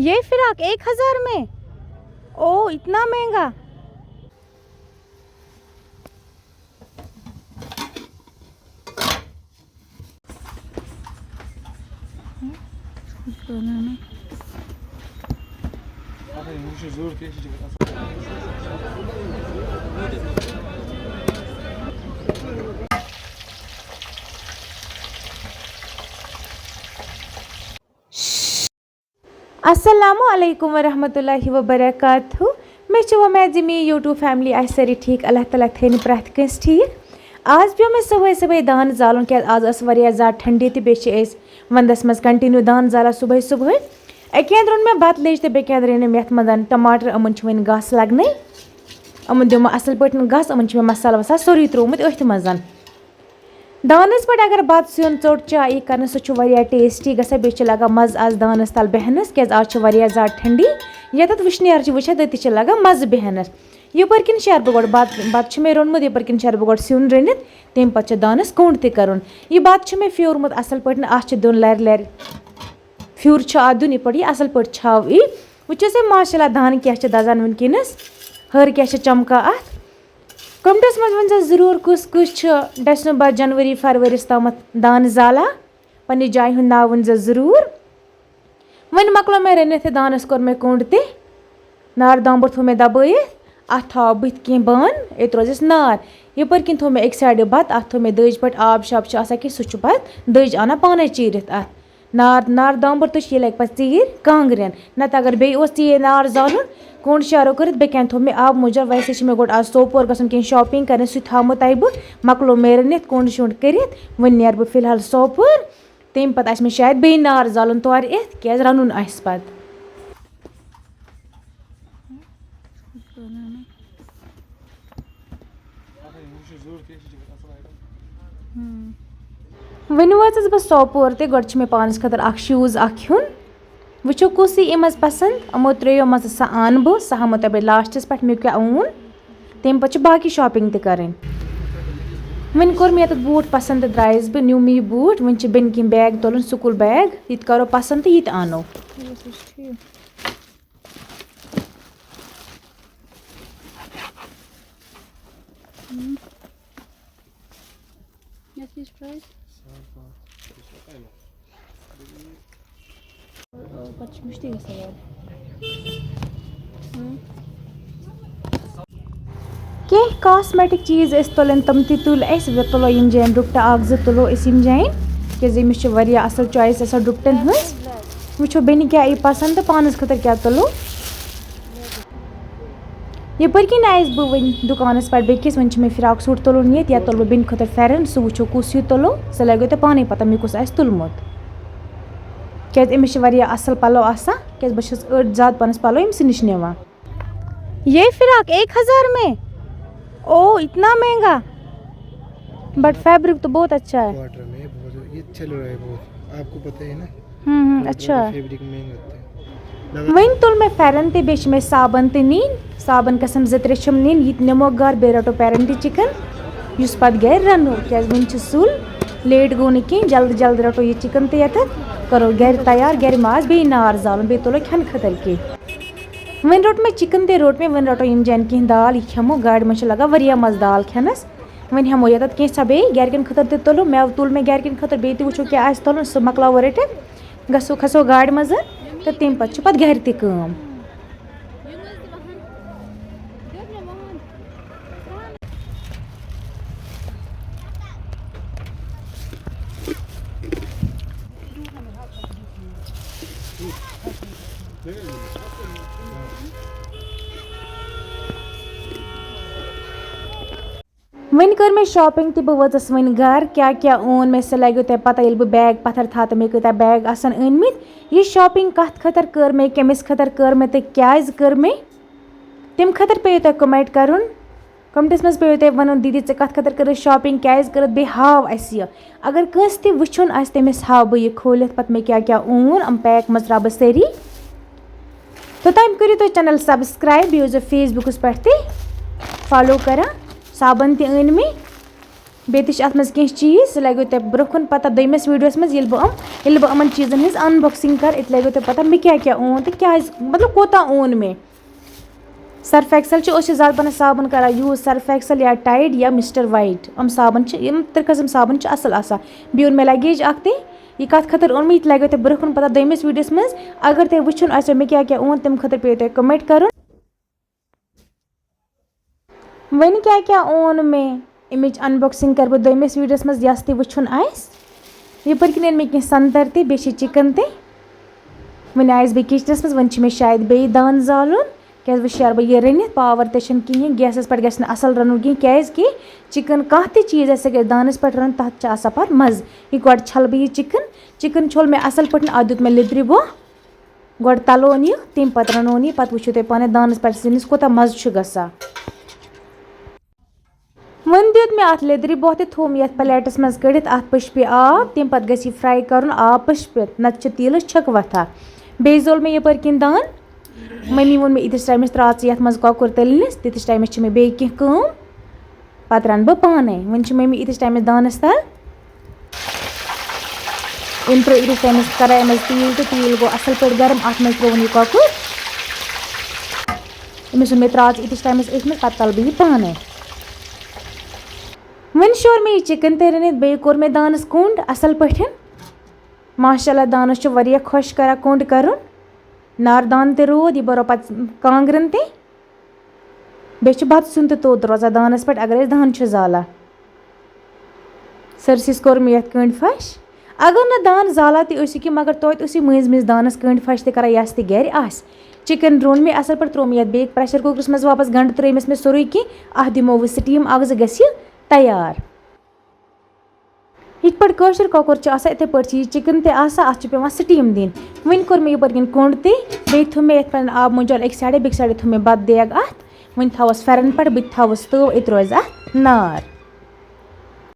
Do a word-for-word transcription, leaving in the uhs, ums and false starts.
یہ فراک ایک ہزار میں؟ او، اتنا مہنگا۔ السلام علیکم ورحمۃ اللہ وبرکاتہ۔ مےٚ چھِ وۄمید زِ میٛٲنۍ YouTube family آسہِ سٲری ٹھیٖک۔ اللہ تعالیٰ تھٲینہِ پرٛٮ۪تھ کٲنٛسہِ ٹھیٖک۔ آز پیوٚو مےٚ صُبحٲے صُبحٲے دانہٕ زالُن، کیٛازِ آز ٲس واریاہ زیادٕ ٹھنڈی تہٕ بیٚیہِ چھِ أسۍ وَندَس منٛز continue دانہٕ زالان صُبحٲے صُبحٲے۔ اَکہِ اَندٕ روٚن مےٚ بَتہٕ لیٚج تہٕ بیٚکہِ اَندٕ رٔنِم یَتھ منٛز ٹماٹر، یِمَن چھِ وۄنۍ گاسہٕ لَگنَے۔ یِمَن دِمہٕ بہٕ اَصٕل پٲٹھۍ گاسہٕ، یِمَن چھِ مےٚ مصالہٕ وصالہٕ سورُے ترٛوومُت أتھۍ منٛز۔ دانَس پٮ۪ٹھ اگر بَتہٕ سیُن ژوٚٹ چاے یی کَرنہٕ، سُہ چھُ واریاہ tasty گژھان، بیٚیہِ چھِ لَگان مَزٕ آز دانَس تَل بیٚہنَس، کیٛازِ آز چھِ واریاہ زیادٕ ٹھنڈی۔ یَتَتھ وٕشنیر چھِ وٕچھان، تٔتی چھِ لَگان مَزٕ بیٚہنَس۔ یَپٲرۍ کِنۍ شیرٕ بہٕ گۄڈٕ بَتہٕ، بَتہٕ چھُ مےٚ روٚنمُت، یَپٲرۍ کِنۍ شیرٕ بہٕ گۄڈٕ سیُن رٔنِتھ، تَمہِ پَتہٕ چھِ دانَس کوٚنٛڈ تہِ کَرُن۔ یہِ بَتہٕ چھُ مےٚ پھیوٗرمُت اَصٕل پٲٹھۍ، اَتھ چھِ دیُن لَرِ لَرِ۔ پھیُر چھُ اَتھ دیُن، یِتھ پٲٹھۍ یہِ اَصٕل پٲٹھۍ چھاو یی۔ وٕچھِو سا، ماشاء اللہ، دانہٕ کیٛاہ چھِ دَزان وٕنکیٚنَس، ہَر کیٛاہ چھِ چَمکان اَتھ۔ کَمنٹَس منٛز ؤنۍ زیو ضروٗر، کُس کُس چھُ December، January، فرؤریَس تامَتھ دانہٕ زالان۔ پنٛنہِ جایہِ ہُنٛد ناو ؤنۍ زیو ضروٗر۔ وۄنۍ مۄکلو مےٚ رٔنِتھ تہٕ دانَس کوٚر مےٚ کوٚنٛڈ تہِ۔ نار دامبُر تھوٚو مےٚ دَبٲیِتھ، اَتھ تھاو بٕتھِ کِنۍ بنٛد، ییٚتہِ روزٮ۪س نار۔ یَپٲرۍ کِنۍ تھوٚو مےٚ أکہِ side بَتہٕ، اَتھ تھوٚو مےٚ دٔج پٲٹھۍ، آب شاب چھُ آسان کینٛہہ، سُہ چھُ پَتہٕ دٔج اَنان پانَے چیٖرِتھ اَتھ۔ نار، نار دامبُر تہٕ چھِ یہِ لَگہِ پَتہٕ ژیٖرۍ کانٛگرٮ۪ن۔ نَتہٕ اگر بیٚیہِ اوس ژیٖرۍ نار زالُن، کوٚنٛڈ شیرو کٔرِتھ بیٚیہِ کَنہِ تھوٚو مےٚ آبہٕ مُجر۔ ویسے چھِ مےٚ گۄڈٕ آز سوپور گژھُن کینٛہہ shopping کَرٕنۍ، سُہ تہِ تھاومو تۄہہِ بہٕ۔ مۄکلو مےٚ رٔنِتھ، کوٚنٛڈ شوٚنٛڈ کٔرِتھ، وۄنۍ نیرٕ بہٕ فی الحال سوپور۔ تَمہِ پَتہٕ آسہِ مےٚ شاید بیٚیہِ نار زالُن تورٕ یِتھ، کیٛازِ رَنُن آسہِ پَتہٕ۔ وٕنہِ وٲژٕس بہٕ سوپور تہِ۔ گۄڈٕ چھُ مےٚ پانَس خٲطرٕ اَکھ shoes اَکھ ہیوٚن۔ وٕچھو کُس یی یِمَن منٛز پَسنٛد۔ یِمو ترٛیٚیو منٛز سۄ اَنہٕ بہٕ، سۄ ہاومو تۄہہِ بہٕ lastَس پٮ۪ٹھ مےٚ کیٛاہ اوٚن۔ تَمہِ پَتہٕ چھِ باقٕے shopping تہِ کَرٕنۍ۔ وۄنۍ کوٚر مےٚ ییٚتٮ۪تھ بوٗٹھ پَسنٛد تہٕ درٛایَس بہٕ، نیوٗ مےٚ یہِ بوٗٹھ۔ وۄنۍ چھِ بیٚنہِ کِنۍ bag تُلُن، school bag، یہِ تہِ کَرو پَسنٛد تہٕ یہِ تہِ اَنو۔ یَتھ کیٛاہ چھِ price؟ پَتہٕ چھِ مُشکِل گژھان یورٕ۔ کینٛہہ cosmetic چیٖز ٲسۍ تُلٕنۍ، تِم تہِ تُلۍ اَسہِ۔ وۄنۍ تُلو یِم جایَن ڈُپٹہٕ اَکھ زٕ تُلو أسۍ یِم جایَن، کیٛازِ أمِس چھِ واریاہ اَصٕل choice آسان ڈُپٹَن ہٕنٛز۔ وٕچھو بیٚنہِ کیٛاہ یی پَسنٛد تہٕ پانَس خٲطرٕ کیٛاہ تُلو۔ یَپٲرۍ کِنۍ آیَس بہٕ وۄنۍ دُکانَس پٮ۪ٹھ بیٚکِس، وۄنۍ چھِ مےٚ فراک suit تُلُن ییٚتہِ، یا تُلہٕ بہٕ بیٚنہِ خٲطرٕ پھٮ۪رَن، سُہ وٕچھو کُس ہیوٗ تُلو، سُہ لَگیو تۄہہِ پانَے پَتہ مےٚ کُس آسہِ تُلمُت۔ کیٛازِ أمِس چھِ واریاہ اَصٕل پَلو آسان، کیٛازِ بہٕ چھَس أڑۍ زیادٕ پَہنَس پَلو أمۍ سٕے نِش نِوان۔ یہ فراک ایک ہزار میں؟ او، اتنا مہنگا؟ But fabric تو بہت اچھا ہے۔ Quarter میں بہت، یہ چل رہا ہے بہت، آپ کو پتہ ہے نا؟ ہوں ہوں، اچھا۔ Fabric مہنگا ہوتا ہے۔ وۄنۍ تُل مےٚ پھٮ۪رَن تہِ، بیٚیہِ چھِ مےٚ صابَن تہِ نِنۍ۔ صابَن قٕسٕم زٕ ترٛےٚ چھِم نِنۍ، یہِ تہِ نِمو گَرٕ، بیٚیہِ رَٹو parent chicken، یُس پَتہٕ گَرِ رَنو، کیٛازِ وٕنہِ چھِ سُل، late گوٚو نہٕ کِہیٖنۍ، جلدی جلدی رَٹو یہِ chicken تہِ ییٚتٮ۪تھ، کَرو گَرِ تیار، گَرِ ماز، بیٚیہِ نار زالُن، بیٚیہِ تُلو کھٮ۪نہٕ خٲطرٕ کینٛہہ۔ وۄنۍ روٚٹ مےٚ chicken تہِ روٚٹ مےٚ، وۄنۍ رَٹو یِم جایَن کینٛہہ دال، یہِ کھٮ۪مو، گاڑِ منٛز چھِ لَگان واریاہ مَزٕ دال کھٮ۪نَس۔ وۄنۍ ہٮ۪مو ییٚتٮ۪تھ کینٛژھا بیٚیہِ، گَرِکٮ۪ن خٲطرٕ تہِ تُلو، مٮ۪وٕ تُل مےٚ گَرِکٮ۪ن خٲطرٕ، بیٚیہِ تہِ وٕچھو کیٛاہ آسہِ تُلُن، سُہ مۄکلاوو رٔٹِتھ، گژھو، کھسو گاڑِ منٛز تہٕ تَمہِ پَتہٕ چھِ پَتہٕ گَرِ تہِ کٲم۔ وۄنۍ کٔر مےٚ shopping تہِ بہٕ وٲژٕس وۄنۍ گَرٕ۔ کیٛاہ کیٛاہ اوٚن مےٚ، سُہ لَگیو تۄہہِ پَتہ ییٚلہِ بہٕ bag پَتھَر تھاوٕ تہٕ مےٚ کۭتیٛاہ bag آسَن أنۍمٕتۍ۔ یہِ shopping کَتھ خٲطرٕ کٔر مےٚ، کٔمِس خٲطرٕ کٔر مےٚ تہٕ کیٛازِ کٔر مےٚ، تَمہِ خٲطرٕ پیٚیو تۄہہِ comment کَرُن۔ Commentس منٛز پیٚیو تۄہہِ وَنُن، "دیٖدی، ژےٚ کَتھ خٲطرٕ کٔرٕتھ shopping، کیٛازِ کٔرٕتھ، بیٚیہِ ہاو اَسہِ یہِ۔" اگر کٲنٛسہِ تہِ وٕچھُن آسہِ، تٔمِس ہاو بہٕ یہِ کھوٗلِتھ پَتہٕ مےٚ کیٛاہ کیٛاہ اوٚن، یِم pack منٛز ترٛاو بہٕ سٲری۔ توٚتام کٔرِو تُہۍ channel subscribe، بیٚیہِ ٲسۍزیو Facebookس پٮ۪ٹھ تہِ follow کَران۔ صابَن تہِ أنۍ مےٚ۔ بیٚیہِ تہِ چھِ اَتھ منٛز کینٛہہ چیٖز، سُہ لَگیو تۄہہِ برٛونٛہہ کُن پَتہ دوٚیمِس ویٖڈیوَس منٛز، ییٚلہِ بہٕ یِم ییٚلہِ بہٕ یِمَن چیٖزَن ہٕنٛز اَنباکسِنٛگ کَرٕ، اَتہِ لَگیو تۄہہِ پَتہ مےٚ کیٛاہ کیٛاہ اوٚن تہٕ کیٛازِ، مطلب، کوٗتاہ اوٚن مےٚ۔ سرف ایکسل چھِ، أسۍ چھِ زیادٕ پَہَن صابَن کَران یوٗز، سرف ایکسل یا ٹایِڈ یا مِسٹر وایِٹ۔ یِم صابَن چھِ، یِم ترٛےٚ قٕسٕم صابَن چھِ اَصٕل آسان۔ بیٚیہِ اوٚن مےٚ لَگیج اَکھ تہِ۔ یہِ کَتھ خٲطرٕ اوٚن مےٚ، یہِ تہِ لَگیو تۄہہِ برٛونٛہہ کُن پَتہ دوٚیمِس ویٖڈیوَس منٛز۔ اگر تۄہہِ وٕچھُن آسیو مےٚ کیٛاہ کیٛاہ اوٚن، تَمہِ خٲطرٕ پیٚیو تۄہہِ کَمٮ۪نٛٹ کَرُن۔ وۄنۍ کیٛاہ کیٛاہ اوٚن مےٚ، اَمِچ اَنباکسِنٛگ کَرٕ بہٕ دوٚیمِس ویٖڈیوَس منٛز، یَس تہِ وٕچھُن آسہِ۔ یَپٲرۍ کِنۍ أنۍ مےٚ کینٛہہ سَنٛگتَر تہِ، بیٚیہِ چھِ چِکَن تہِ۔ وۄنۍ آیَس بہٕ کِچنَس منٛز، وۄنۍ چھِ مےٚ شاید بیٚیہِ دان زالُن، کیٛازِ وۄنۍ شیرٕ بہٕ یہِ رٔنِتھ، پاوَر تہِ چھُنہٕ کِہیٖنۍ، گیسَس پٮ۪ٹھ گژھِ نہٕ اَصٕل رَنُن کِہیٖنۍ، کیٛازِکہِ چِکَن کانٛہہ تہِ چیٖز آسہِ، سُہ گژھِ دانَس پٮ۪ٹھ رَنُن، تَتھ چھِ آسان پَتہٕ مَزٕ۔ یہِ گۄڈٕ چھَلہٕ بہٕ یہِ چِکَن، چِکَن چھوٚل مےٚ اَصٕل پٲٹھۍ، اَتھ دیُت مےٚ لیٚدرِ بوٚہ۔ گۄڈٕ تَلون یہِ، تَمہِ پَتہٕ رَنون یہِ، پَتہٕ وٕچھِو تُہۍ پانَے دانَس پٮ۪ٹھ سِنِس کوٗتاہ مَزٕ چھُ گژھان۔ وۄنۍ دیُت مےٚ اَتھ لیٚدرِ بوٚہ تہِ، تھوٚو مےٚ یَتھ پلیٹَس منٛز کٔڑِتھ، اَتھ پٔشپہِ آب، تَمہِ پَتہٕ گژھِ یہِ فراے کَرُن آب پٔشپہِ، نَتہٕ چھِ تیٖلَس چھِکھ وۄتھان۔ بیٚیہِ زول مےٚ یَپٲرۍ کِنۍ دان۔ مٔمی ووٚن مےٚ، "ییٖتِس ٹایمَس ترٛاو ژٕ یَتھ منٛز کۄکُر تٔلنِس، تیٖتِس ٹایمَس چھِ مےٚ بیٚیہِ کینٛہہ کٲم، پَتہٕ رَنہٕ بہٕ پانَے۔" وۄنۍ چھِ مٔمی ییٖتِس ٹایمَس دانَس تَل۔ أمۍ ترٛٲو ییٖتِس ٹایمَس کَرایہِ منٛز تیٖل تہٕ تیٖل گوٚو اَصٕل پٲٹھۍ گرم، اَتھ منٛز ترٛووُن یہِ کۄکُر۔ أمِس ووٚن مےٚ، "ترٛاو ژٕ ییٖتِس ٹایمَس أتھۍ منٛز، پَتہٕ تَلہٕ بہٕ یہِ پانَے۔" وۄنۍ شور مےٚ یہِ چِکَن تہِ رٔنِتھ، بیٚیہِ کوٚر مےٚ دانَس کوٚنٛڈ اَصٕل پٲٹھۍ۔ ماشاء اللہ، دانَس چھُ واریاہ خۄش کَران کوٚنٛڈ کَرُن۔ نار دان تہِ روٗد، یہِ بَرو پَتہٕ کانٛگرَن تہِ۔ بیٚیہِ چھُ بَتہٕ سیُن تہِ توٚت روزان دانَس پٮ۪ٹھ، اگر أسۍ دان چھِ زالان۔ سٲرسٕے کوٚر مےٚ یَتھ کٔنٛڈۍ پھَش۔ اگر نہٕ دان زالان تہِ ٲسِو کینٛہہ، مگر توتہِ ٲسِو مٔنٛزۍ مٔنٛزۍ دانَس کٔنٛڈۍ پھَش تہِ کَران، یَس تہِ گَرِ آسہِ۔ چِکَن روٚن مےٚ اَصٕل پٲٹھۍ، ترٛوو مےٚ یَتھ بیٚیہِ پرٛٮ۪شَر کُکرَس منٛز واپَس، گَنٛڈٕ ترٛٲومَس مےٚ سورُے کینٛہہ، اَتھ دِمو وۄنۍ سِٹیٖم اَکھ زٕ، گژھِ یہِ تیار۔ یِتھ پٲٹھۍ کٲشُر کۄکُر چھُ آسان، یِتھَے پٲٹھۍ چھِ یہِ چِکَن تہِ آسان، اَتھ چھِ پٮ۪وان سِٹیٖم دِنۍ۔ وۄنۍ کوٚر مےٚ یِپٲرۍ کِنۍ کوٚنٛڈ تہِ، بیٚیہِ تھوٚو مےٚ یَتھ پٮ۪ٹھ آب مۄنجال اَکہِ سایڈٕ، بیٚکہِ سایڈٕ تھوٚو مےٚ بَتہٕ دیگ اَتھ۔ وۄنۍ تھاوَس پھٮ۪رَن پٮ۪ٹھ، بہٕ تہِ تھاوَس تٲو، أتۍ روزِ اَتھ نار۔